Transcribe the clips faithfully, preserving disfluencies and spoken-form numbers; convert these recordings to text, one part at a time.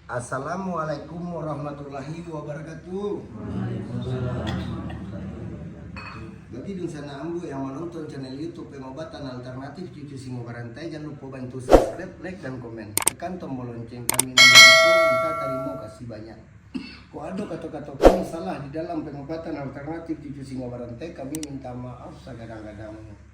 Assalamualaikum warahmatullahi wabarakatuh. Bagi dunsanak ambo yang manonton channel YouTube Pengobatan Alternatif Cucu Singo Barantai, jan lupo bantu subscribe, like, dan komen. Tekan tombol lonceng kami nan di situ, minta tarimo kasih banyak. Kok ado kato-kato kami salah di dalam Pengobatan Alternatif Cucu Singo Barantai, kami minta maaf sagadang-gadangnyo.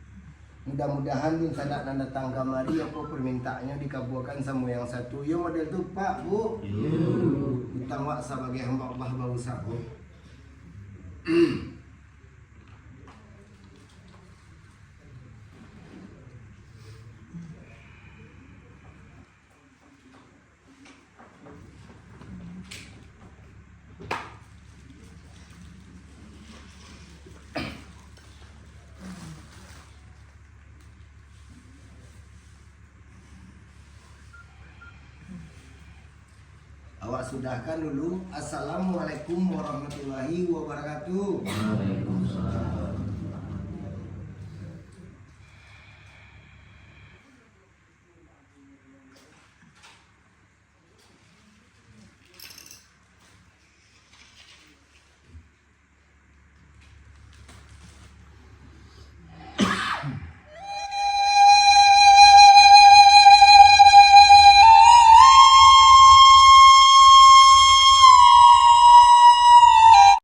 Mudah-mudahan dunsanak nan datang kamari, apo permintaannyo dikabuakan samo yang satu. Iyo model tu, Pak, Bu? Iyo. Utang wak sabagai hamba Allah bausaho. Awak sudahkan dulu. Assalamualaikum warahmatullahi wabarakatuh. Waalaikumsalam.